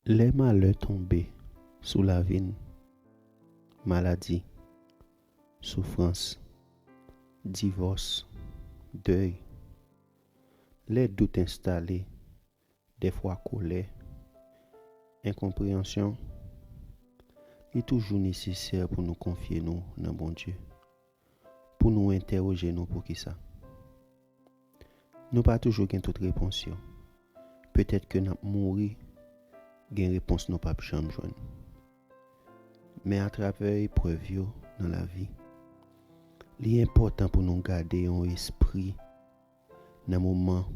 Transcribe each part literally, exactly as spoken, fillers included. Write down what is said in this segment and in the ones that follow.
Lè malè tonbe sou lavi n, maladi, soufrans, divòs, dèy, lè dout enstale, dèfwa kolè, enkonpreyansyon, li toujou nesesè pou nou konfye nou nan Bondye, pou nou entèwoje nou poukisa. Nou pa toujou gen tout repons yo. Petèt ke n ap mouri, gen repons nou p ap janm jwenn. Men atravè eprèv yo nan lavi, li enpòtan pou nou gade yon espri nan moman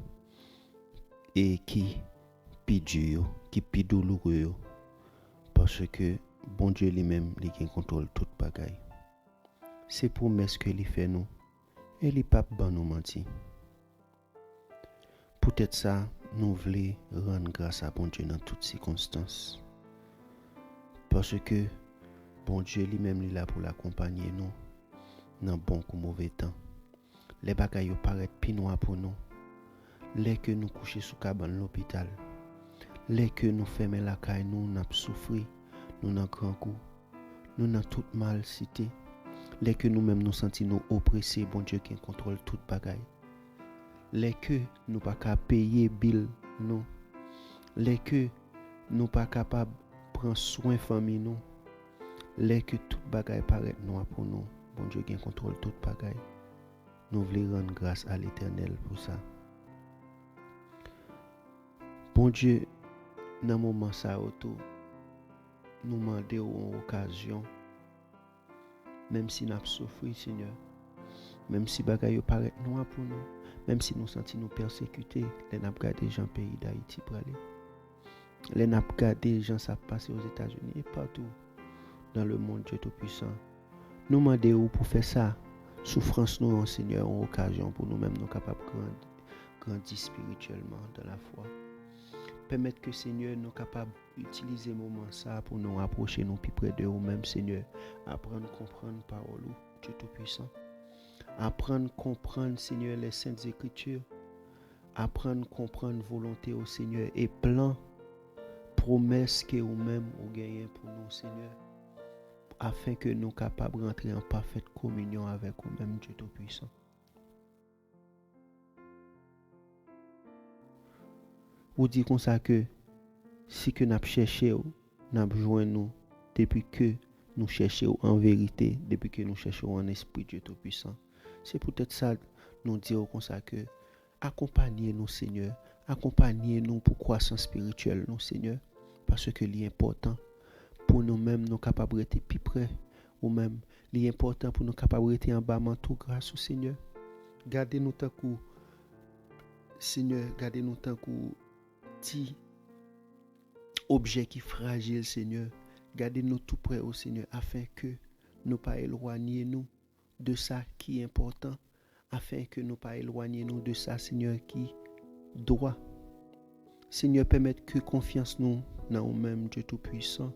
e ki pi di yo, ki pi douloure yo, paske Bondye li menm, li gen kontwòl tout bagay. Se pwomès ke li fè nou, e li p ap ban nou manti. Poutèt sa, nou vle rann gras a Bondye nan tout sikonstans. Paske Bondye li menm li la pou l akonpanye nou nan bon kou move tan. Lè bagay yo parèt pi nwa pou nou, lè ke nou kouche sou kabann lopital, lè ke nou fèmen lakay nou, n ap soufri, nou nan grangou, nou nan tout malsite, lè ke nou menm nou santi nou oprese, Bondye gen kontwòl tout bagay. Lè ke nou pa ka peye bil nou, lè ke nou pa kapab pran swen fanmi nou, lè ke tout bagay parèt nwa pou nou, Bondye gen kontwòl tout bagay. Nou vle rann gras a Letènèl pou sa. Bondye, nan moman sa yo tou, nou mande w yon okazyon, menm si n ap soufri, Senyè, menm si bagay yo parèt nwa pou nou, menm si nou santi nou pèsekite, lè n ap gade jan peyi Dayiti prale, lè n ap gade jan sa ap pase Ozetazini e patou dans le monde, Dye Toupwisan. Nou mande w pou fè sa, soufrans nou an, Senyè, yon okazyon pou nou menm nou kapab grandi, grandi espirityèlman dans la foi. Pèmèt ke, Senyè, nou kapab itilize moman sa a pou nou rapwoche nou pi pre de ou menm, Senyè. Aprann konprann pawòl ou, Dye Toupwisan. Aprann konprann, Senyè, les Saintes Écritures. Aprann konprann volonte ou, Senyè, e plan, pwomès ke ou menm ou genyen pou nou, Senyè, afen ke nou kapab rantre an pafèt kominyon avèk ou menm, Dye Toupwisan. Ou di konsa ke si ke n ap chèche w, n ap jwenn ou, depi ke nou chèche w an verite, depi ke nou chèche w an espri, Dye Toupwisan. Se poutèt sa nou di w konsa ke akonpanye nou, Senyè, akonpanye nou pou kwasans espirityèl nou, Senyè, paske li enpòtan pou nou menm nou kapab rete pi pre ou menm. Li enpòtan pou nou kapab rete anba manto gras ou, Senyè. Gade nou tankou, Senyè, gade nou tankou ti objè ki frajil, Senyè. Gade nou tou pre ou, Senyè, afen ke nou pa elwanye nou de sa ki enpòtan, afen ke nou pa elwanye nou de sa, Senyè, ki dwa. Senyè, pèmèt ke konfyans nou nan ou menm, Dye Toupwisan,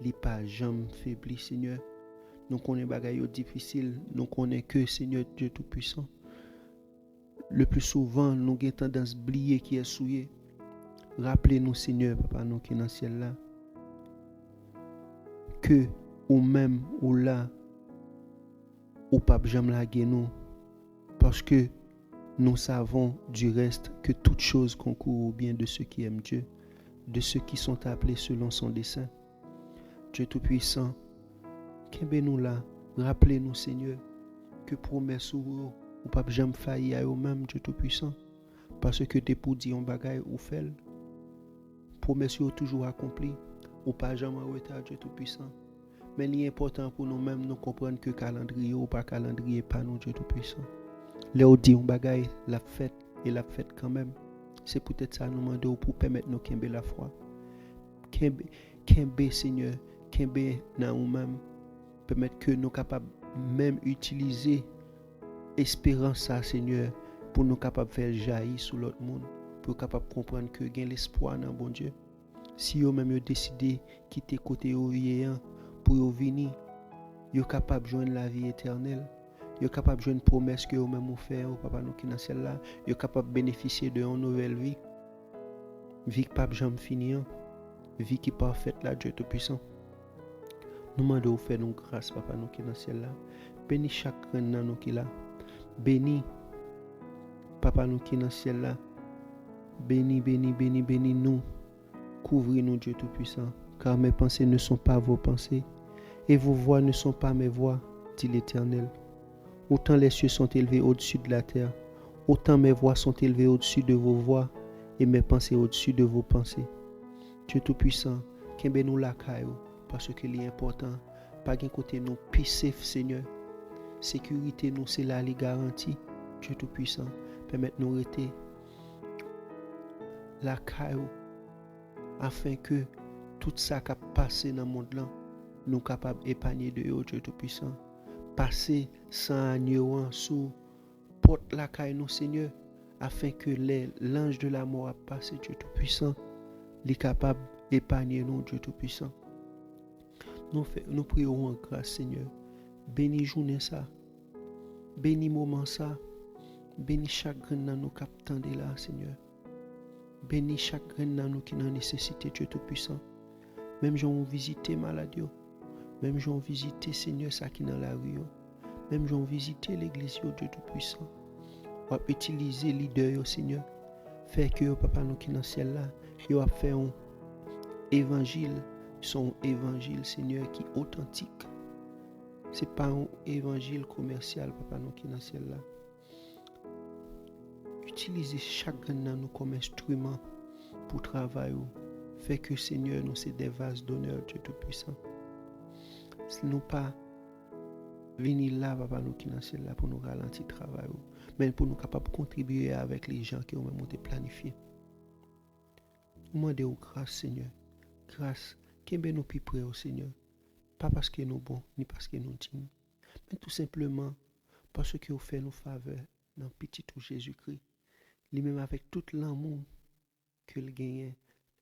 li pa janm febli, Senyè. Nou konnen bagay yo difisil, nou konnen ke, Senyè, Dye Toupwisan, le pli souvan, nou gen tandans bliye kiyès ou ye. Raple nou, Senyè, Papa nou ki nan syèl la, ke ou menm ou la, ou p ap janm lage nou, paske nous savons du reste que toutes choses concourent au bien de ceux qui aiment Dieu, de ceux qui sont appelés selon son dessein. Dye Toupwisan, kenbe nou la, raple nou, Senyè, ke pwomès ou yo, ou p ap janm fayi a yo menm, Dye Toupwisan, paske depi w di yon bagay, ou fè l. Pwomès yo toujou akonpli, ou pa janm an reta, Dye Toupwisan. Men li enpòtan pou nou menm nou konprann ke kalandriye ou pa kalandriye pa nou, Dye Toupwisan. Lè w di yon bagay, l ap fèt, e l ap fèt kanmenm. Se poutèt sa nou mande w pou pèmèt nou kenbe lafwa. Kenbe, kenbe, Senyè, kenbe nan ou menm. Pèmèt ke nou kapab menm itilize esperans sa, Senyè, pou nou kapab fè l jayi sou lòt moun, pou yo kapab konprann ke gen lespwa nan Bondye. Si yo menm yo deside kite kote yo ye an pou yo vini, yo kapab jwenn lavi etènèl. Yo kapab jwenn pwomès ke yo menm ou fè yo, Papa nou ki nan syèl la. Yo kapab benefisye de yon nouvèl vi, vi k p ap janm fini an. vi ki pafèt la, Dye Toupisan. Nou mande w fè nou gras, Papa nou ki nan syèl la. Beni chak grenn nan nou ki la. Beni, Papa nou ki nan syèl la. Beni, beni, beni, beni nou. Kouvri nou, Dye Toupisan, car mes pensées ne sont pas vos pensées, et vos voies ne sont pas mes voies, dit l'Éternel. Autant les cieux sont élevés au-dessus de la terre, autant mes voies sont élevées au-dessus de vos voies, et mes pensées au-dessus de vos pensées. Dye Toupisan, kenbe nou lakay ou, paske li enpòtan. Pa gen kote nou pi sef, Senyè. Sekirite nou se la li garanti. Dye Toupisan, pèmèt nou rete lakay ou, afenke tout sa k ap pase nan mond lan, nou kapab epanye de yo, Dye Toupisan. Pase san agno an sou pòt lakay nou, Senyè, afenke lè lanj de lamò ap pase, Dye Toupisan, li kapab epanye nou, Dye Toupisan. Nou fè, nou priye w an gras, Senyè. Beni jounen sa. Beni moman sa. Beni chak grenn nan nou k ap tande la, Senyè. Beni chak grenn nan nou ki nan nesesite, Dye Toupisan. Menm jan w vizite malad yo, menm jan w vizite, Senyè, sa ki nan lari yo, menm jan w vizite legliz yo, Dye Toupisan. W ap itilize lidè yo, Senyè. Fè ke yo, Papa nou ki nan syèl la, yo ap fè yon evanjil, se yon evanjil, Senyè, ki otantik. Se pa yon evanjil komèsyal, Papa nou ki nan syèl la. Itilize chak grenn nan nou kòm enstriman pou travay ou. Fè ke, Senyè, nou se de vaz donè, Dye Toupisan. Si nou pa vini la, Papa nou ki nan syèl la, pou nou ralanti travay ou, men pou nou kapab kontribye avèk li jan ke ou menm ou te planifye. Nou mande w gras, Senyè. Gras, kenbe nou pi pre w, Senyè. Pa paske nou bon, ni paske nou diy, men tou senpleman paske w fè nou favè nan Pitit ou Jezikri. Li menm, avèk tout lanmou ke l genyen,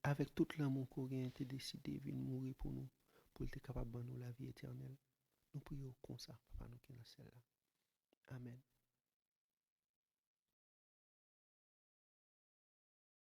avèk tout lanmou ke w genyen, te deside vin mouri pou nou, pou l te kapab ban nou lavi etènèl. Nou priye w konsa, Papa nou ki nan syèl la. Amèn.